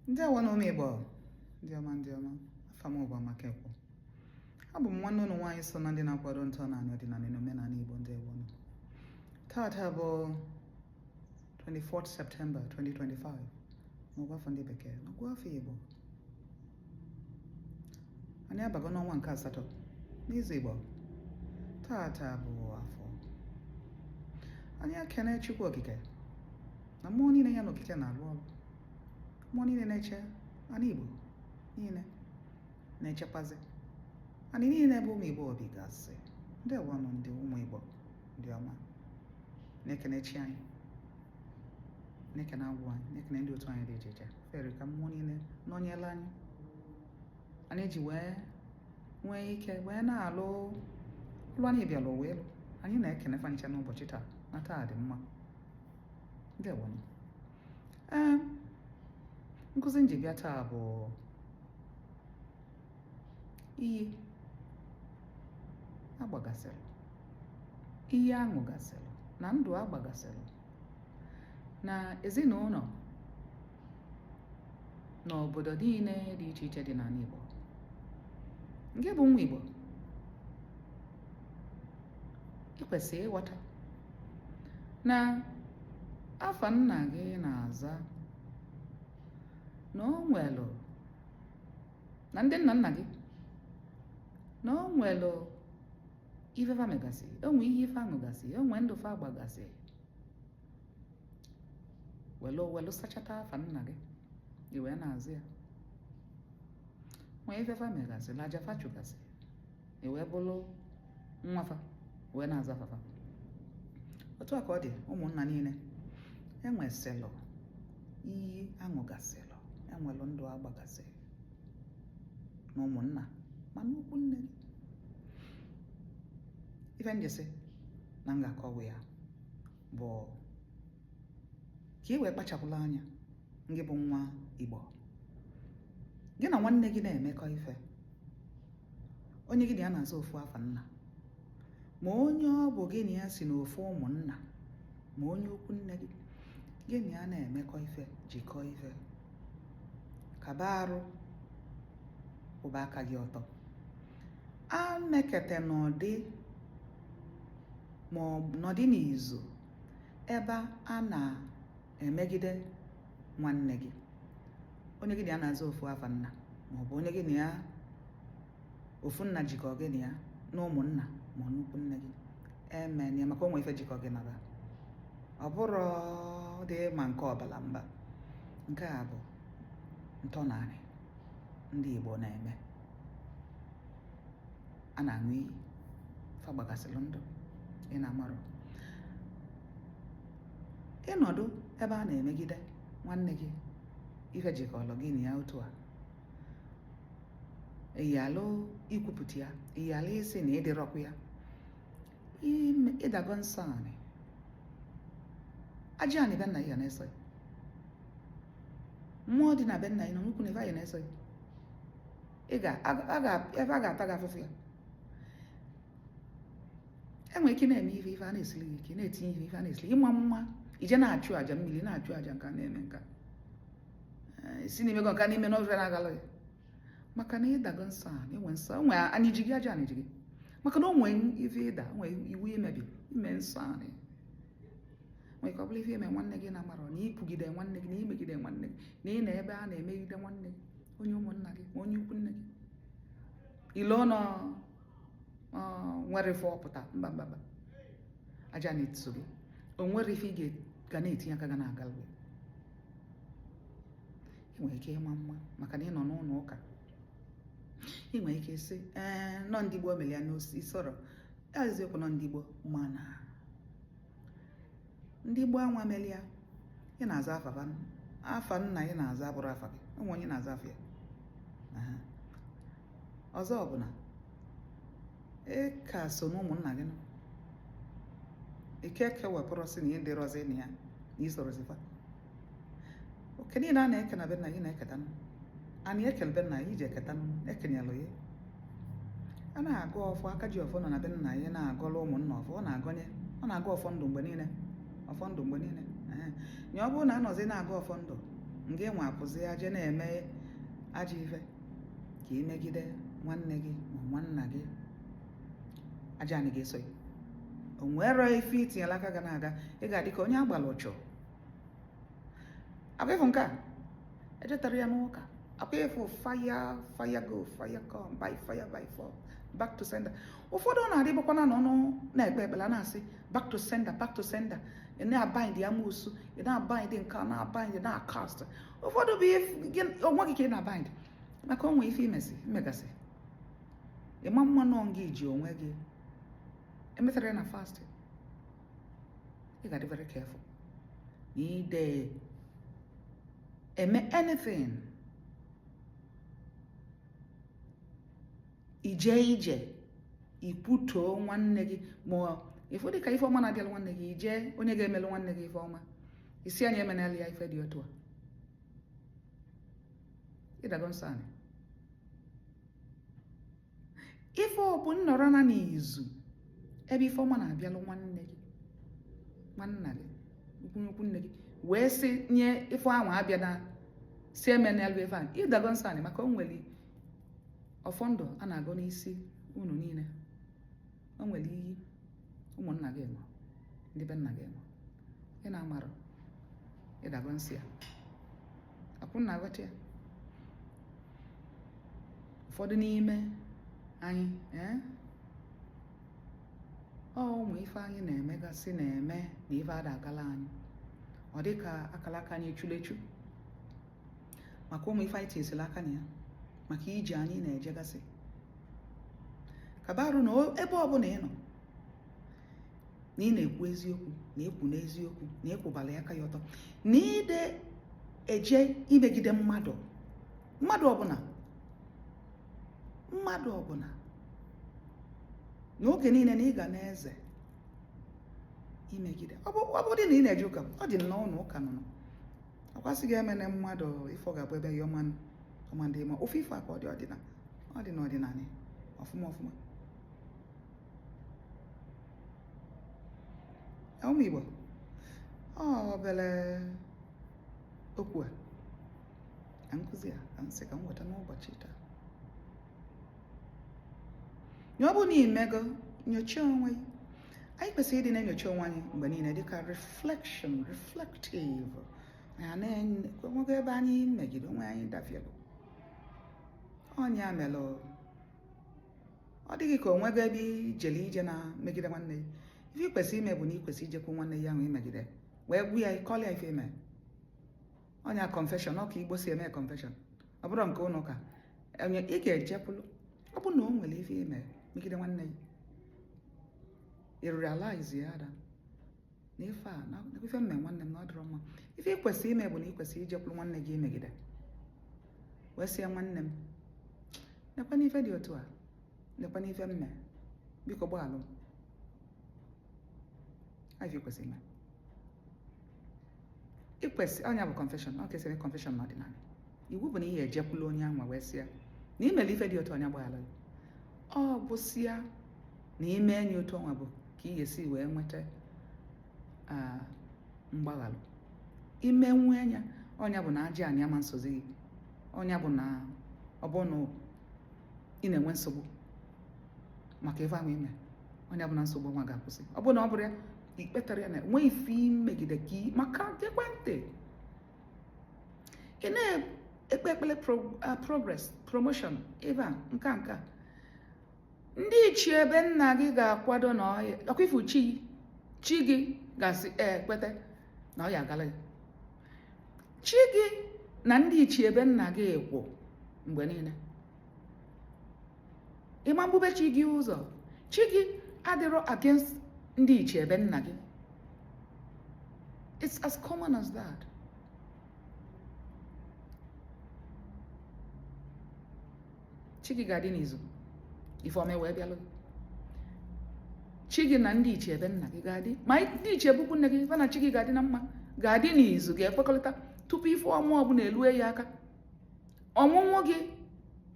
Ndewo nụ, ụmụ Igbo ndị ọma, ndị ọma. Afa m bụ Amaka Ekwo. Abụ m nwanne ụnụ nwaanyị so na ndị na-akwado ntọala, ọdịnala na omenala Igbo. Ndewo nụ. Tata bụ 24 September 2025 n'ọgụ afọ ndị Bekee. N'ọgụ afọ Igbo, anyị abago n'ọnwa nke asatọ n'izu Igbo. Tata bụ Afọ. Anyị ekene Chukwu Okike na mmụọ niile ya na okike na-alụ ọrụ, mmụọ niile na-eche ana Igbo niile, na-echekwazi anyị niile bụ ụmụ Igbo obigasị. Ndewonụ, ndị ụmụ Igbo ndị ọma. Na-ekene chi anyị, na-ekene agwụ anyị, na-ekene ndị otu anyị dị iche iche fere ka mmụọ niile nọnyere anyị, anyị ji wee nwee ike wee na-alụ ọlụ anyị bịara ụwa elu. Anyị na-ekene fa ncha n'ụbọchị taa na taa dị mma. Ndewonụ. Ee, nkụzi m ji bịa taa bụ iyi agbagasịrị, iyi aṅụgasịrị na ndụ agbagasịrị na ezinụlọ na obodo niile dị iche iche dị n'ala Igbo. Nke bụ nwa Igbo, ị kwesịrị ịghọta na afa nna gị na-aza na o nwelụ na ndị nna nna gị na o nwelụ ife fa megasị, o nwe ihe ife aṅụgasị, o nwe ndụ fa agbagasị, welu welu sachata afa nna gị i wee na-azụ ya. Nwee ife fa megasị na aja fa chụgasị, i wee bụrụ nwa fa wee na-aza afa fa. Otu a ka ọ dị ụmụnna niile. Enwesịlụ iyi aṅụgasịlụ, enwelụ ndụ agbagasị na ụmụnna ma n'ukwu nne gị. Ife m ji sị na m ga-akọwa ya bụ ka ị wee kpachapụla anya. Ngị bụ nwa Igbo, gị na nwanne gị na-emekọ ife, onye gị na ya na-aza ofu afa nna, ma onye ọ bụ gị na ya si n'ofu ụmụnna, ma onye ukwu nne gị, gị na ya na-emekọ ife, jikọọ ife, kaba arụ kwụba aka gị ọtọ. Amekete n'ọdị ma ọ nọdị n'izu ebe a na-emegide nwanne gị, onye gị na ya na-aza ofu afa nna, ma ọ bụ onye gị na ya ofu nna jikọ gị na ya na ụmụnna, ma ọ nnukwu nne gị. Emena ya, maka onwe ife jikọ gị naba. Ọ bụrụ dị ma nke ọbala mba, nke a bụ ntọnanị ndị Igbo na-eme. A na-aṅụ iyi fa gbagasịrị ndụ ị na-amarọ. Ịnọdụ ebe a na-emegide nwanne gị, ife jikọrọ gị na ya otu a, ịyalụ ikwupụta ya, ịyalụ isi na ịdịrọkwa ya, ịdago nsọ anị. Aja anị be nna ya na-eso ya, mmụọ dị na be nna ya nọ n'ukwu na ebe ya na-eso ya. Ị ga ebe a ga-ata gị afụfụ ya. Enwere ike na-eme ife, ife a na-esiri gị ike, na-etinye ife, ife a na-esiri ịma mma, ije na-achụ àjà mmiri, na-achụ àjà nka, na-eme nka, si n'ime gị nka n'ime n'ofe na-agalụ gị, maka na ịdago nsọ a. Enwe nsọ, enwe anyị ji gị, aja anyị ji gị, maka na o nwee ife ịda, o nwee iwu imebi ime nsọ anyị. Nwee ka ọ bụrụ ife ime nwanne gị na amarọ na ikwugide nwanne gị, na imegide nwanne gị, na ị na ebe a na-emegide nwanne gị, onye ụmụnna gị, ma onye ukwu nne gị, ile ọnụ nwere ife ọpụta. Mba, mba, mba, aja na-eto gị. O nwere ife ị ga na-etinye aka ga na-aga gị. Ị nwere ike ịma mma maka na ị nọ n'ụlọ ụka. Ị nwere ike ịsị, ee, nọ ndị gboo mere ya n'isoro eziokwu, nọ ndị gboo. Mana ndị gboo anwa mere ya, ị na-aza afa, afa nna ị na-aza abụrụ afa gị. Onwe onye na-aza afa ya ọzọ bụ na ị ka so n'ụmụnna gị nọ. Ike kewepụrụ sị na ị dịrọzi na ya na isorozifa oke niile a na-eke na be nna gị na-eketa. Anyị ekele be nna ya iji eketa, ekenyelụ ya. A na-agụ ọfọ, aka ji ọfọ nọ na be nna ya na-agọlụ ụmụnna ọfọ. Ọ na-agọnye, ọ na-agụ ọfọ ndụ mgbe niile, ọfọ ndụ mgbe niile. Nye ọ bụrụ na anọzi na-agụ ọfọ ndụ. Ngị nwa apụzi aje na-eme ajọ ife ka ị megide nwanne gị ma nwanna gị, aja anị ga-eso gị. O nwere ife itinyela aka ga na-aga, ị ga-adị ka onye agbala ụchụ. Akwa ịfụ nke a ejetara ya n'ụka, akwa ịfụ fire, fire go, fire come, by fire by force, back to sender. Ụfọdụ ọ na-adịbụkwana n'ọnụ na-ekpe ekpere na-asị back to sender, back to sender. Ị na-abind amoosu, ị na-abind nke a, na-abind, na-acast. Ụfọdụ bụ onwe gị ka ị na-abind maka onwe ife imesi imegasị ịma mma nọ gị ji onwe gị emetara ya na fasting. Ị ga-adị very careful na ide eme anything, ije ije ikwutoo nwanne gị, ma ifu dịka ife ọma na-abịala nwanne gị, ije onye ga-emelụ nwanne gị ife ọma, isi anyị emenala ya ife dị otu a. Ịdago nsọ anị. Ife ọ bụ nnọrọ na n'izu ebe ife ọma na-abịalụ nwanne gị, nwanna gị, ukwu ukwu nne gị, wee sị nye ife ahụ abịa na si emenalụ ife ahụ, ịdago nsọ anị. Maka o nwere ọfọ ndụ a na-agọ n'isi unu niile, o nwere iyi ụmụnna gị nọ, ndị be nna gị nọ, ị na-amarụ, ịdago nsị ya. Akwụ na aghọta ya. Ụfọdụ n'ime anyị, ọ ụmụ ife anyị na-emegasị na-eme na ife ada agala anyị, ọ dị ka akalaka anyị echulechu maka ụmụ ife anyị tinyesịrị aka na ya, maka ije anyị na-ejegasị. Kabarụ na ebe ọbụla ị nọ na ị na-ekwu eziokwu, na ekwu n'eziokwu, na ịkwụbala aka ya ọtọ, na ide eje imegide mmadụ, mmadụ ọbụla, mmadụ ọbụla, n'oge niile na ị ga na-eze imegide. Ọ bụ dị na ị na-eje ụka, ọ dị nnọọ na ụka nọ akwasị gị emene mmadụ ife ọ ga-abụ ebe ya ọma ọma ndị ma ofe ife a ka ọ dị ọdịna, ọ dị n'ọdịnala ọfụma ọfụma. Ụmụ Igbo, ọ obere okwu a na nkụzi a ka nsị ka m weta n'ụbọchị taa. Ya ọ bụ na imego nyocha onwe gị, anyị kwesịrị ịdị na-enyocha onwe anyị mgbe niile dịka reflection, reflective. Anyị na-enwego ebe anyị megide onwe anyị, dafielu ọnya melụ ọ dịghị ka onwego ebe ijele ije na megide nwanne gị. Ife ị kwesịrị ime bụ na ị kwesịrị ijekwu nwanne ya ahụ imegide wee gwu ya, ịkọlị ya ife ime ọnya. Confession, ọ ka Igbo si eme confession, ọ bụrụ nke ụnụ ka onye ị ga-ejekwulu. Ọ bụ na o nwere ife ime megide nwanne gị, ị realize ya ada na ife a na ife mme nwanne m na ọ dịrọ mma. Ife ị kwesịrị ime bụ na ị kwesịrị ijekwulu nwanne gị imegide wee sị ya, nwanne m, nekwa n'ife dị otu a, nekwa n'ife mme, biko gbaalụ m. Ife ị kwesịrị ime, ịkwesị ọnya bụ confession. Ọ kesịrị confession n'ọdịnala iwu bụ na ihe ejekwula onye anwa wee sị ya na imere ife dị otu, onye gbaghalụ gị. Ọ bụsịa na ime enyi otu ọnwa bụ ka ị ga-esi wee nweta mgbaghalụ. Ime nwe anya ọnya bụ na aja anị ama nsozi gị, ọnya bụ na ọ bụ na ị na-enwe nsogbu maka ife ahụ ime, ọnya bụ na nsogbu nwa ga-akwụsị. Ọ bụ na ọ bụrụ ya ikpetara ya na nwee ife imegide ka maka ekwentị ị na-ekpe ekpere progress, promotion, ebe a nka nka ndị ichie ebe nna gị ga-akwado na ọkwa ifu chi chi gị ga-asị ee, kwete na ọ ya agala gị. Chi gị na ndị ichie ebe nna gị kwụ mgbe niile ịma mbube chi gị ụzọ. Chi gị adịrọ against ndị ichie ebe nna gị. It's as common as that. Chi gị ga-adị n'izu ife ọma wee bịalụ gị. Chi gị na ndị ichie ebe nna gị ga-adị, ma ndị ichie bụkwu nne gị fa na chi gị ga-adị na mma, ga-adị n'izu, ga-ekwekọrịta tupu ife ọma ọbụla elue ya aka. Ọnwụnwụ gị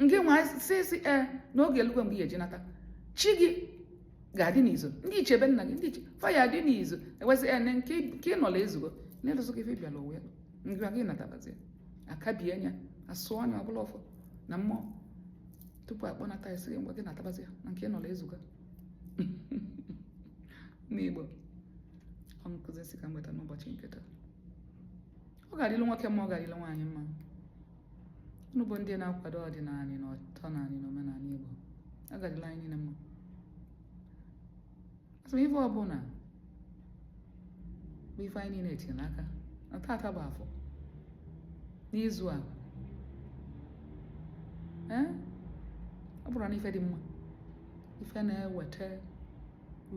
nke nwa si si ee n'oge elugwe mgbe ị ga-eji nata, chi gị ga-adị n'izu, ndị ichie ebe nna gị, ndị ichie fa ya adị n'izu, ewesị ee nke ị nọla ezugo n'ịlụsị gị ife bịala ụwa ngwa gị natabazie. Akabie anya, asụọ anya ọbụla ọfọ na mmụọ tupu akpọnata esi gị, ngwa, gị na-atabazi ya na nke ị nọrọ ezuga. N'Igbo, ọ nkụzi si ka m weta n'ụbọchị nke taa. Ọ ga-adịlụ nwoke mma, ọ ga-adịlụ nwaanyị mma. Unu bụ ndị na-akwado ọdịnala na ọtọnala na omenala Igbo, ọ ga-adịlụ anyị niile mma. Asị m, ife ọbụla bụ ife anyị niile etinye n'aka na tata bụ afọ n'izu a, ee, ọ bụrụ na ife dị mma, ife na-eweta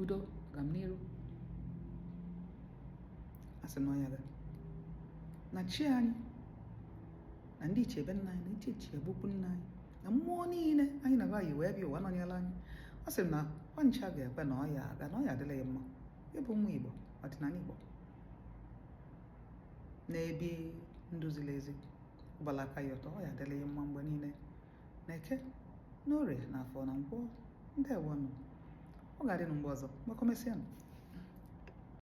udo, agamniru, asị m na ọ ya ga na chi anyị na ndị ichie ebe nna anyị na ndị ichie bụkwu nna anyị na mmụọ niile anyị na yi wee bịa ụwa nọnyere anyị. Ọ sị m na ncha ga-ekwe na ọ ya aga na ọ ya adịla ya mma. Ịbụ nwa Igbo, ọdịnala Igbo, na-ebi ndụ ziri ezi, ụbala aka ya ọtọ, ọ ya adịla ya mma mgbe niile, na Eke na Orie na Afọ na Nkwọ. Ndewonụ, ọ ga-adị mgbe ọzọ. Gbakọmesịanụ.